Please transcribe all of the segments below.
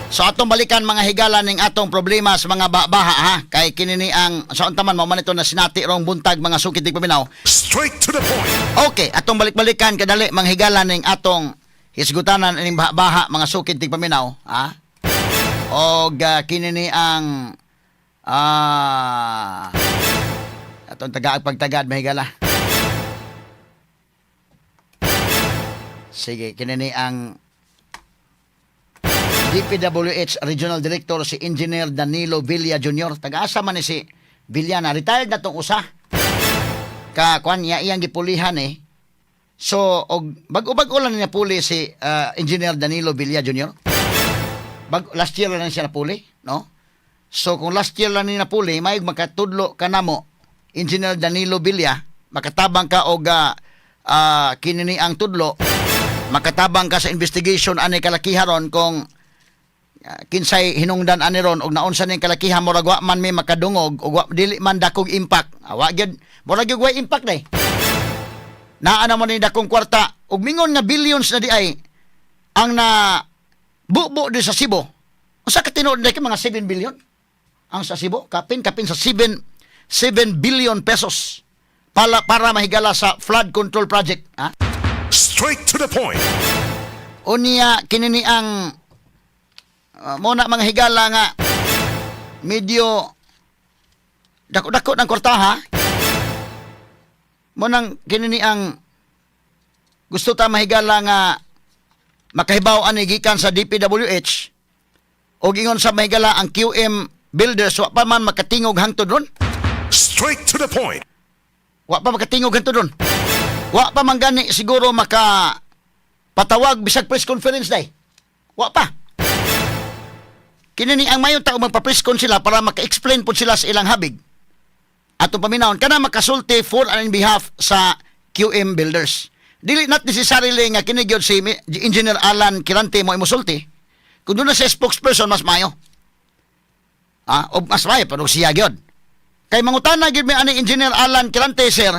So atong balikan, mga higala, ning atong problema sa mga baha, ha, kay kini ni ang sa unta man mao man ito na sinati rong buntag, mga sukit paminaw. Straight to the point. Okay, atong balik-balikan kadali, mga higala, ning atong hisgutanan ining baha, mga sukit paminaw, ha. Og kini ni ang atong tagaag pagtagad, mga higala. Sige, kini ni ang DPWH Regional Director, si Engineer Danilo Villa Jr. Taga-asa man ni si Villa na retired na tong usa. Ka kuan niya iyang gipulihan eh. So og bag-o-bag-o lang niya puli si Engineer Danilo Villa Jr. Bag last year lang siya napuli, no? So kung last year lang niya napuli, may makatudlo ka namo, Engineer Danilo Villa, makatabang ka og kini ni ang tudlo, makatabang ka sa investigation ani kalakiha ron kung kinsay hinungdan ani ron og naunsa ning kalakiha. Murag wa man mi makadungog og wa, dili man dakog impact. Wa gyud, murag gyud way impact day. Naa na mo ni dakong kwarta og mingon nga billions na di ay ang na bubo di sa Cebu. Usa ka tinuod na kay mga 7 billion ang sa Cebu, kapin kapin sa 7 billion pesos para mahigala sa flood control project, ha. Straight to the point. Unya kini ni ang mo na, mga higala, nga medyo dako-dako ng kwartaha mo nang kini ni ang gusto ta, mahigala, nga makahibaw ani gikan sa DPWH. Og ingon sa mahigala, ang QM Builders wa pa man makatingog hangtod ron. Straight to the point. Wa pa makatingog hangtod ron, wa pa man gani siguro maka patawag bisag press conference day, wa pa. Kini ni ang mayon tao magpa-press con sila para maka-explain po sila sa ilang habig. Atong paminawon kana makasulti for and in behalf sa QM Builders. Dili not necessarily nga kini gyud si Engineer Alan Quirante mo musulti. Kung doon na siya spokesperson, mas mayo. Ah, o mas mayo pero siya gyud. Kay mangutana gyud mi ani Engineer Alan Quirante, sir.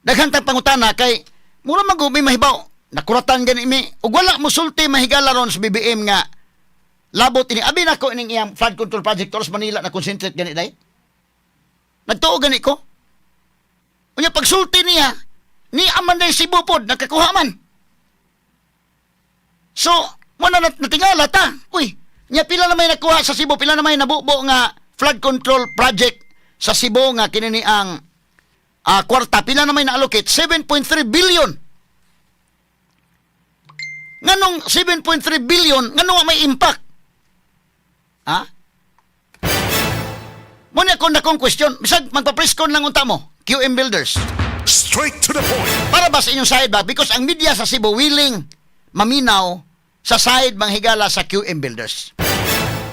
Daghan tag pangutana kay mura man gud mi mahibaw. Nakuratan gani mi ug wala musulti, mahigala, ron sa BBM nga labot ini abi nako ining iyang flood control project Toros Manila na concentrate gani day. Nagtuo gani ko. Unya pagsulti niya, ni aman day Cebu pod nakakuha man. So, mo na natingala ta. Uy, nya pila na may nakuha sa Cebu, pila na may nabubo nga flood control project sa Cebu nga kini ni ang kwarta, pila na may na-allocate? 7.3 billion. Nganong 7.3 billion, nganong wa may impact? Ha? Mo na akong nakong question, bisag magpa-press con lang unta mo, QM Builders. Straight to the point. Para ba sa inyong side ba? Because ang media sa Cebu willing maminaw sa side, manghigala, sa QM Builders.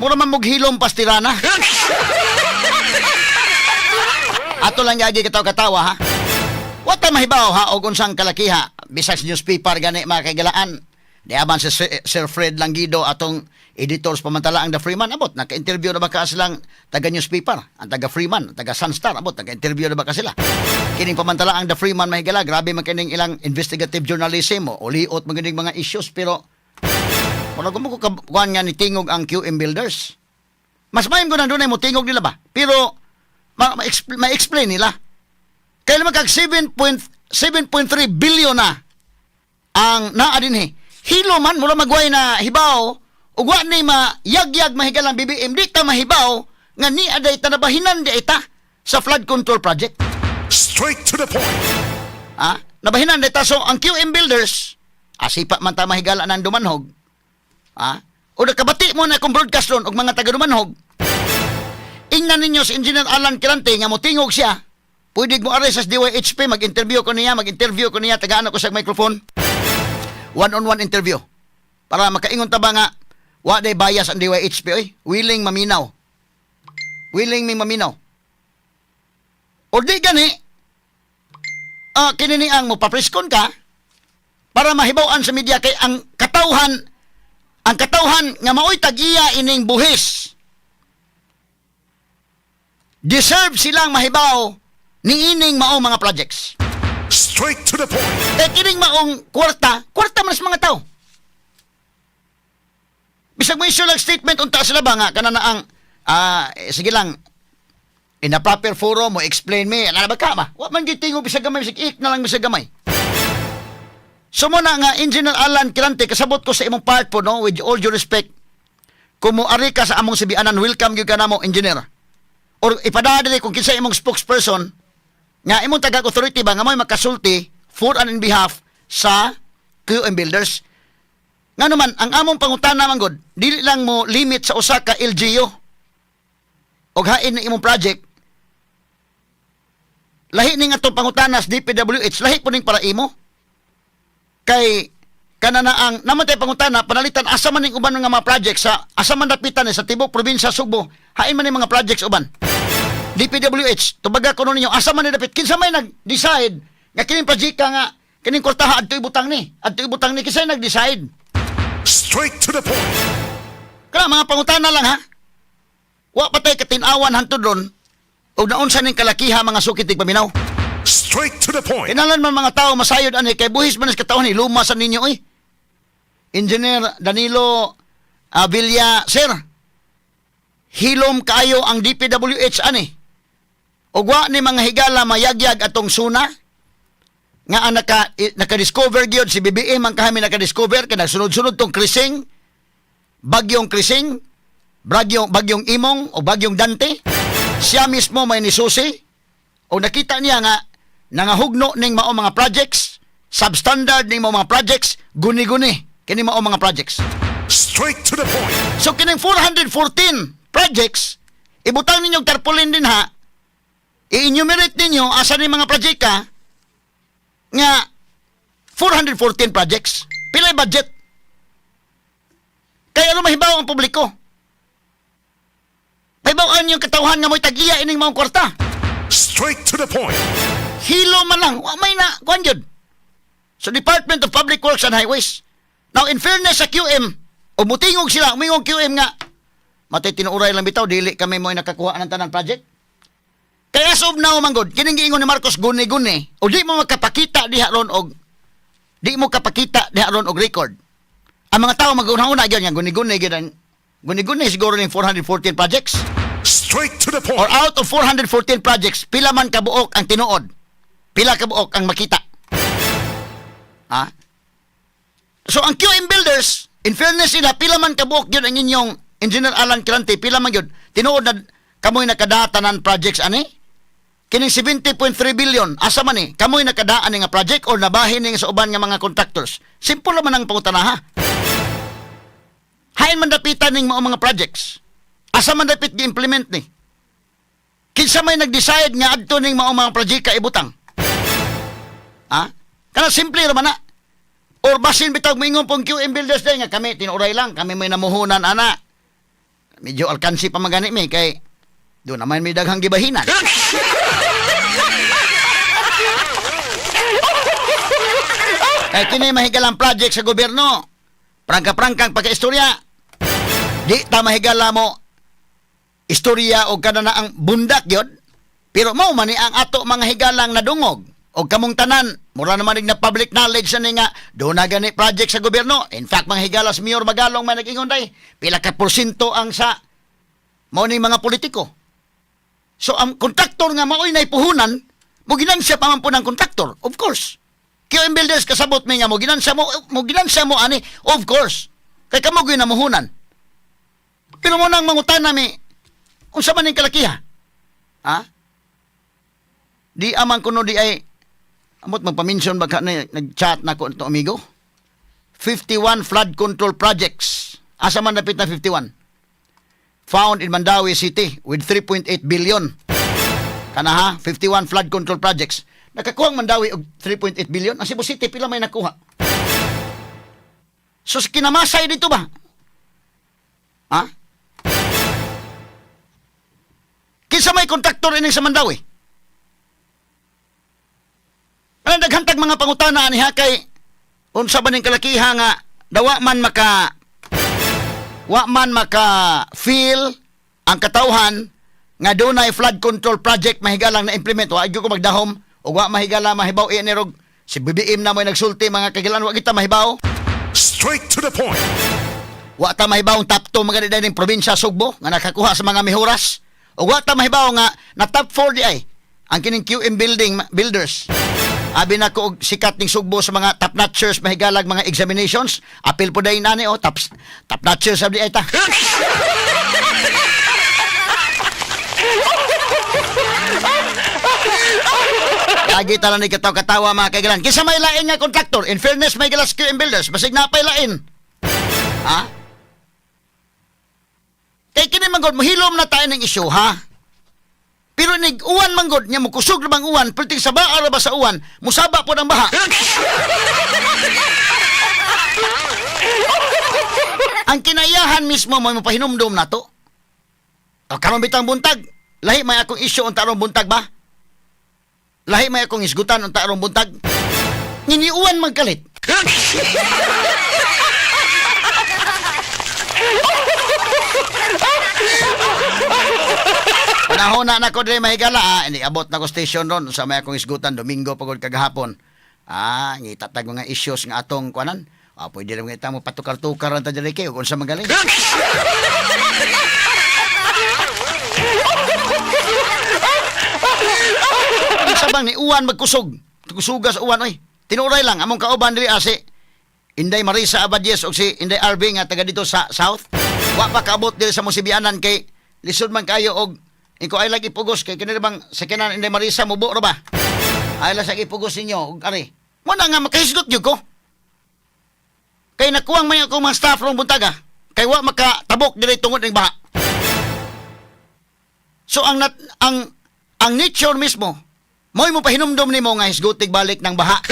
Mura man mog hilom pastirana. Ato lang yagi katawa-katawa, ha. Wa ta mahibaw, ha, og unsang kalakiha bisag sa newspaper gani, mga kaigalaan. Di aman si Sir Fred Langido, atong editor sa pamantalaang The Freeman, abot naka-interview na ba ka silang taga newspaper, ang taga Freeman, taga Sunstar, abot naka-interview na ba ka sila. Kining pamantalaang The Freeman, mahigala, grabe man kining ilang investigative journalism o uliot man kining mga issues, pero wala ko mo ko kuan nga ni tingog ang QM Builders. Mas mayon ko na doon ay mo tingog nila ba? Pero ma-explain nila. Kaya naman kag 7.7.3 billion na ang naa dinhi. Hilo man mura magway na hibaw ug wa ni mayagyag, mahigalang BBM, di ta mahibaw nga ni aday ta nabahinan di ta sa flood control project. Straight to the point. Ha? Nabahinan di ta. So ang QM Builders asipa man ta, mahigala, ng Dumanhog. Ha? O nakabati mo na akong broadcast ron og mga taga Dumanhog. Ingnan ninyo si Engineer Alan Quirante nga motingog siya. Pwede mo aray sa DYHP, mag-interview ko niya, tagaan ako sa microphone. One-on-one interview. Para makaingon ta ba nga wa day bias ang DYHP oy, willing maminaw. Willing mi maminaw. O di gani, kini ni ang mopa-presscon ka para mahibaw-an sa media kay ang katawhan nga maoy tag-iya ining buhis, deserve silang mahibaw ni ining mao mga projects. Straight to the point. Kay kining maong kwarta, kwarta man sa mga tao. Bisag Bisag mo issue lang statement unta sila ba nga kana na ang eh, sige lang, in a proper forum mo explain me ana ba ka ba, wa man gyud tingog bisag gamay, bisag ik na lang, bisag gamay. So mo na nga, Engineer Alan Quirante, kasabot ko sa imong part po, no, with all due respect, kung mo ari ka sa among sibianan, welcome gyud ka namo, engineer, or ipadala diri kung kinsa imong spokesperson nga imong taga authority ba nga mo'y makasulti for and in behalf sa QM Builders. Nga naman, ang among pangutana man gud, dili lang mo limit sa usa ka LGU og hain ni imong project. Lahi ning atong pangutana sa DPWH, lahi po ning para imo. Kay kana na ang naman tay pangutana panalitan, asa man ning uban nga mga projects, sa asa man dapitan ni sa tibok probinsya Sugbo, hain man ning mga projects uban? DPWH, tubaga kuno ninyo asa man ni dapit, kinsa may nag-decide nga kining project nga kining kwartaha adto ibutang ni, adto ibutang ni, kinsa nag-decide? Straight to the point. Kana mga pangutana lang ha. Wa pa tay katin-awan hantod ron og naunsa ning kalakiha, mga suki tigpaminaw. Straight to the point. Kinahanglan man mga tao masayod ani kay buhis man sa katawhan ni luma sa ninyo oy. Engineer Danilo Villa, sir. Hilom kaayo ang DPWH ani. Ug wa ni mga higala mayagyag atong SONA nga ang naka-discover gyud si BBM, ang kahami naka-discover kay nagsunod-sunod tong Crising, bagyong Crising, bagyong Imong o bagyong Dante. Siya mismo may nisusi o nakita niya nga nangahugno ning mao mga projects, substandard ning mao mga projects, guni-guni kini mao mga projects. Straight to the point. So kining 414 projects, ibutang ninyo og tarpaulin din ha, i-enumerate ninyo asa ni mga project nga 414 projects, pila budget, kaya ano mahibaw ang publiko, mahibaw ang yung katawhan nga mo'y tag-iya ining maong kwarta. Straight to the point. Hilo man lang, wa may na kuan gyud. So Department of Public Works and Highways. Now, in fairness sa QM, o mutingog sila, umingog QM nga matay tinuuray lang bitaw, dili kami mo nakakuha ng tanan project. Kaya as of now manggod, kining giingon ni Marcos guni-guni, o di mo makapakita diha ron og di mo kapakita diha ron og record. Ang mga tao mag-una-una gyud nga guni-guni gyud ang guni-guni siguro ning 414 projects. Straight to the Or point. out of 414 projects, pila man kabuok ang tinuod? Pila kabuok ang makita? Ha? So ang QM Builders, in fairness sila, pila man kabuok yun ang inyong Engineer Alan Quirante, pila man yun tinuod na kamoy nakadata ng projects ani? Kining 70.3 billion, asa man ni? Kamoy nakadaan ni nga project or nabahin ni sa uban nga mga contractors? Simple naman ang pangutana ha. Hain man dapitan ning mao mga projects? Asa man dapit gi-implement ni? Kinsa may nag-decide nga adto ning mao mga project ka ibutang? Ha? Kana simple ra man na. Or basin bitaw moingon pong QM Builders day nga kami tinuray lang, kami may namuhunan ana. Medyo alkansi pa magani mi kay do naman may daghang gibahinan. Kay kini mahigalang project sa gobyerno. Prangka-prangkang pagkaistorya. Di ta mahigala mo istorya o kada na ang bundak yun. Pero mao man ni ang ato mga higalang nadungog. O kamong tanan, mura naman na public knowledge na ni nga, doon na gani project sa gobyerno. In fact, mga higala sa Mayor Magalong may nag-ingon day, pila ka porsyento ang sa mao ning mga politiko. So ang kontraktor nga mao'y naipuhunan, mo ginansya pa man po ng kontraktor, of course. QM Builders, kasabot mi nga mo ginansya mo ani, of course. Kay kamo gyud namuhunan. Pero mo nang mangutana mi, unsa man ning kalakiha? Ha? Di aman kuno di ay amot magpa-mention ba ka na nag-chat na ko ito amigo. 51 flood control projects. Asa man dapit na 51? Found in Mandaue City with 3.8 billion. Kana ha, 51 flood control projects. Nakakuha ang Mandaue og 3.8 billion. Ang Cebu City, pila may nakuha? So kinamasay dito ba? Ha? Kinsa may kontraktor ini sa Mandaue? Ano daghantag mga pangutana ani ha, kay unsa ba ning kalakiha nga dawa man maka wa man maka feel ang katawhan nga dunay flood control project mahigalang na implement, wa gyud ko magdahom ug wa mahigala mahibaw ini rog si BBM na mo'y nagsulti, mga kagilan, wa kita mahibaw. Straight to the point. Wa ta mahibawong top 2 mga ning probinsya Sugbo nga nakakuha sa mga mihuras. Ug wa ta mahibaw nga na top 4 di ay ang kining QM building builders. Abi na ko og sikat ning Sugbo sa mga top notchers mahigalag mga examinations. Apil po dayon nani oh, top top notchers abi ay ta. Lagi tala ni katawa-katawa mga kaigalan. Kinsa may lain nga kontraktor, in fairness may galas QM builders, basig na pay lain. Ha? Kay kini man gud mohilom na tayo ng isyu ha. Pero nig uwan man gud nya mokusog ra bang uwan, perting sa baa ra ba sa uwan, musaba po ng baha. Ang kinaiyahan mismo mo mapahinumdum nato. O karon bitang buntag, lahi may akong isyu unta aron buntag ba? Lahi may akong isgutan unta aron buntag. Nginiuwan magkalit. Panahon na nako diri mahigala, ah, hindi abot na ko station ron sa may akong isgutan Domingo pagod kagahapon. Ah, ngitatag mga issues nga atong kuanan. Ah, pwede lang kita mo patukar-tukar lang ta diri kay ug unsa magaling. Sa bang ni uwan magkusog. Kusuga sa uwan oy. Tinuray lang among kauban diri si Inday Marisa Abadies og si Inday Arving nga taga dito sa South. Wa pa kaabot diri sa Musibianan kay lisod man kayo og iko ay lagi ipugos kay kini bang sa kinan Inday Marisa mubo ra ba? Ay lang sa ipugos ninyo og ari. Mo na nga makahisgot gyud ko. Kay nakuwang may akong mga staff rong buntaga. Kay wa makatabok diri tungod ning baha. So ang nat, ang nature mismo mo'y mo pahinumdom nimo nga hisgutig balik ng baha.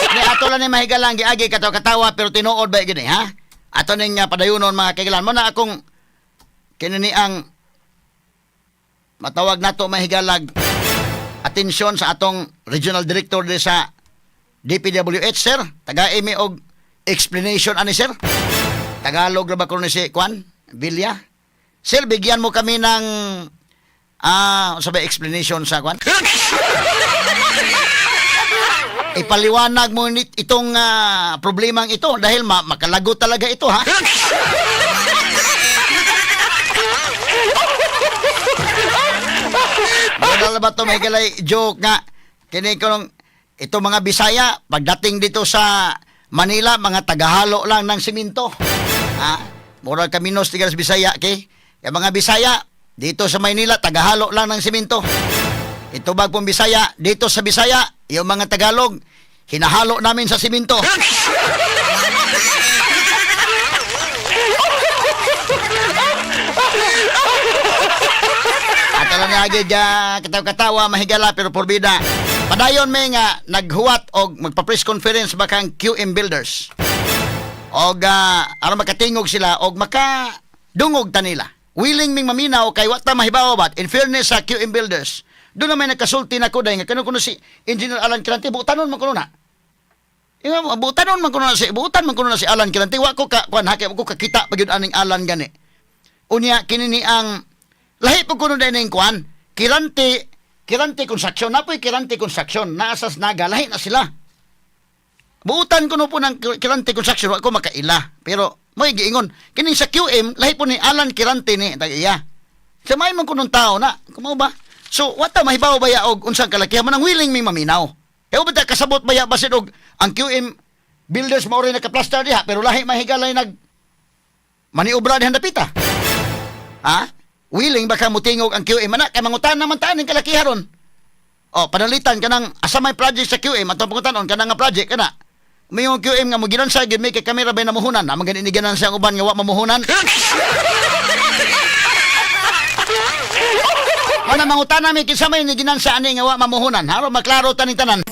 Ni ato lang ni mahigalang giagi katawa katawa pero tinuod ba gini ha? Ato ning padayunon mga kaigalan mo na akong kini ni ang matawag nato mahigalag atensyon sa atong regional director di sa DPWH, sir. Taga mi og explanation ani, sir. Tagalog ra ba kuno ni si Kwan Villa? Sir, bigyan mo kami ng unsa ba explanation sa Kwan? Ipaliwanag mo itong problemang ito dahil makalago talaga ito ha. Madala ba ito may galay joke nga kini ko nung ito mga Bisaya pagdating dito sa Manila mga tagahalo lang ng simento. Ha? Mura kaminos tigas Bisaya kay. Yung mga Bisaya dito sa Maynila tagahalo lang ng simento. Ito bag pong Bisaya dito sa Bisaya yung mga Tagalog hinahalo namin sa simento. At alam nga agad katawa-katawa, mahigala, pero porbida. Padayon may nga naghuwat og magpa-press conference ba kang QM Builders. Og aron makatingog sila og makadungog ta nila. Willing ming maminaw kay wa ta mahibaw bat in fairness sa QM Builders. Doon na may nagkasulti na ko dahil nga kano kuno si Engineer Alan Kirante butanon man kuno na. Inga butanon man kuno na si butan man kuno na si Alan Kirante wa ko ka kuan haki ko kakita pa gyud aning Alan gani. Unya kini ni ang lahi po kuno din ning kuan Kirante Kirante Construction na po'y Kirante Construction naa sa Naga lahi na sila. Buutan kuno po ng Kirante Construction wa ko makaila pero mo'y giingon kining sa QM lahi po ni Alan Kirante ni tag iya. Sa may man kunong tao na kumo ba? So wata mahibaw ba ya og unsang kalakihan man ang willing mi maminaw. Kaya ba ta kasabot ba ya basin og ang QM Builders mao rin nakaplaster diha pero lahi mahigalay nag maniobra diha dapita. Ha? Willing ba ka mutingog ang QM anak kay mangutan naman taan ning kalakihan ron. O panalitan kanang asa may project sa QM atong pangutanon kanang nga project kana. May yung QM nga mo ginansa gyud may kay kamera bay namuhunan. Na man gani ni ginansa ang uban nga wa mamuhunan. Mana mangutan nami kinsa may ni ginansa ani nga wa mamuhunan. Haro maklaro taning tanan.